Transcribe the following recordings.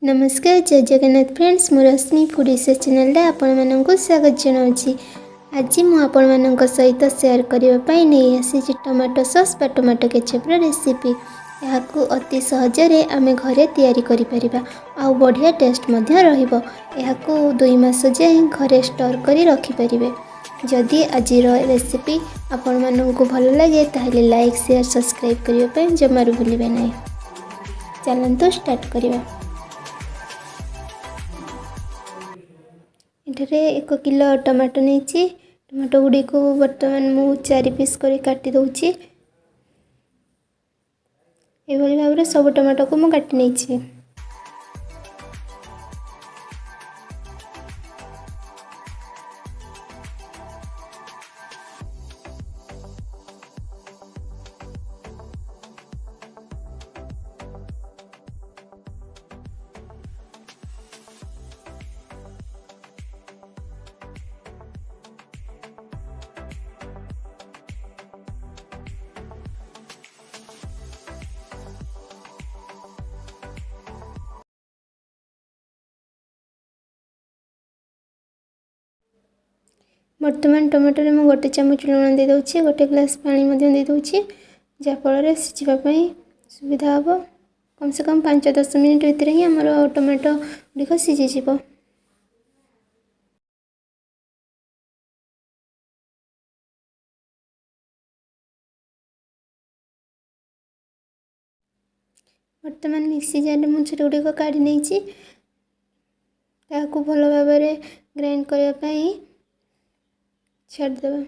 ନମସ୍କାର, ଜୟ ଜଗନ୍ନାଥ ଫ୍ରେଣ୍ଡସ୍। ମୁଁ ରଶ୍ମି, ଫୁଡ଼ିଶା ଚ୍ୟାନେଲରେ ଆପଣମାନଙ୍କୁ ସ୍ୱାଗତ ଜଣାଉଛି। ଆଜି ମୁଁ ଆପଣମାନଙ୍କ ସହିତ ସେୟାର କରିବା ପାଇଁ ନେଇ ଆସିଛି ଟମାଟୋ ସସ୍ ବା ଟମାଟୋ କେଚପ୍ର ରେସିପି। ଏହାକୁ ଅତି ସହଜରେ ଆମେ ଘରେ ତିଆରି କରିପାରିବା ଆଉ ବଢ଼ିଆ ଟେଷ୍ଟ ମଧ୍ୟ ରହିବ। ଏହାକୁ 2 ମାସ ଯାଏଁ ଘରେ ଷ୍ଟୋର୍ କରି ରଖିପାରିବେ। ଯଦି ଆଜିର ରେସିପି ଆପଣମାନଙ୍କୁ ଭଲ ଲାଗେ, ତାହେଲେ ଲାଇକ୍, ସେୟାର, ସବସ୍କ୍ରାଇବ୍ କରିବା ପାଇଁ ଜମାରୁ ଭୁଲିବେ ନାହିଁ। ଚାଲନ୍ତୁ ଷ୍ଟାର୍ଟ କରିବା। ଏଠାରେ 1 କିଲୋ ଟମାଟୋ ନେଇଛି। ଟମାଟୋ ଗୁଡ଼ିକୁ ବର୍ତ୍ତମାନ ମୁଁ ଚାରି ପିସ୍ କରି କାଟି ଦେଉଛି। ଏଭଳି ଭାବରେ ସବୁ ଟମାଟୋକୁ ମୁଁ କାଟି ନେଇଛି। ବର୍ତ୍ତମାନ ଟମାଟୋରେ ମୁଁ 1 ଚାମଚ ଲୁଣ ଦେଇଦେଉଛି, 1 ଗ୍ଲାସ୍ ପାଣି ମଧ୍ୟ ଦେଇଦେଉଛି, ଯାହାଫଳରେ ସିଝିବା ପାଇଁ ସୁବିଧା ହେବ। କମ୍ ସେ କମ୍ 5-10 ମିନିଟ୍ ଭିତରେ ହିଁ ଆମର ଟମାଟୋ ଗୁଡ଼ିକ ସିଝିଯିବ। ବର୍ତ୍ତମାନ ମିକ୍ସି ଜାର୍ରେ ମୁଁ ଗୁଡ଼ିକ କାଢ଼ି ନେଇଛି। ତାହାକୁ ଭଲ ଭାବରେ ଗ୍ରାଇଣ୍ଡ କରିବା ପାଇଁ ଛାଡ଼ିଦେବା।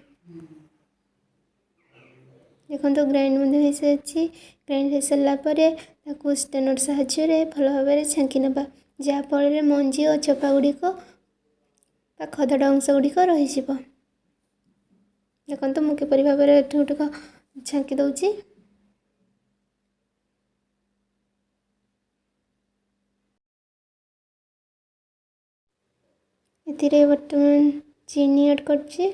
ଦେଖନ୍ତୁ, ଗ୍ରାଇଣ୍ଡ ମଧ୍ୟ ହୋଇସାରିଛି। ଗ୍ରାଇଣ୍ଡ ହୋଇସାରିଲା ପରେ ତାକୁ ଷ୍ଟ୍ରେନର୍ ସାହାଯ୍ୟରେ ଭଲ ଭାବରେ ଛାଙ୍କି ନେବା, ଯାହାଫଳରେ ମଞ୍ଜି ଓ ଚୋପା ଗୁଡ଼ିକ ବା ଖଦଡ଼ ଅଂଶ ଗୁଡ଼ିକ ରହିଯିବ। ଦେଖନ୍ତୁ, ମୁଁ କିପରି ଭାବରେ ଏଠି ଗୁଡ଼ିକ ଛାଙ୍କି ଦେଉଛି। ଏଥିରେ ବର୍ତ୍ତମାନ ଚିନି ଆଡ଼୍ କରୁଛି।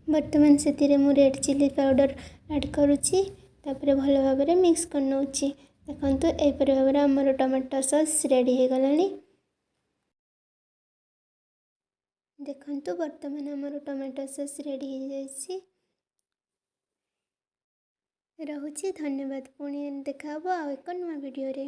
ବର୍ତ୍ତମାନ ସେଥିରେ ମୁଁ ରେଡ଼୍ ଚିଲି ପାଉଡ଼ର ଆଡ଼୍ କରୁଛି। ତାପରେ ଭଲ ଭାବରେ ମିକ୍ସ କରିନେଉଛି। ଦେଖନ୍ତୁ, ଏହିପରି ଭାବରେ ଆମର ଟମାଟୋ ସସ୍ ରେଡ଼ି ହୋଇଗଲାଣି। ଦେଖନ୍ତୁ, ବର୍ତ୍ତମାନ ଆମର ଟମାଟୋ ସସ୍ ରେଡ଼ି ହୋଇଯାଇଛି। ରହୁଛି, ଧନ୍ୟବାଦ। ପୁଣି ଦେଖା ହେବ ଆଉ ଏକ ନୂଆ ଭିଡ଼ିଓରେ।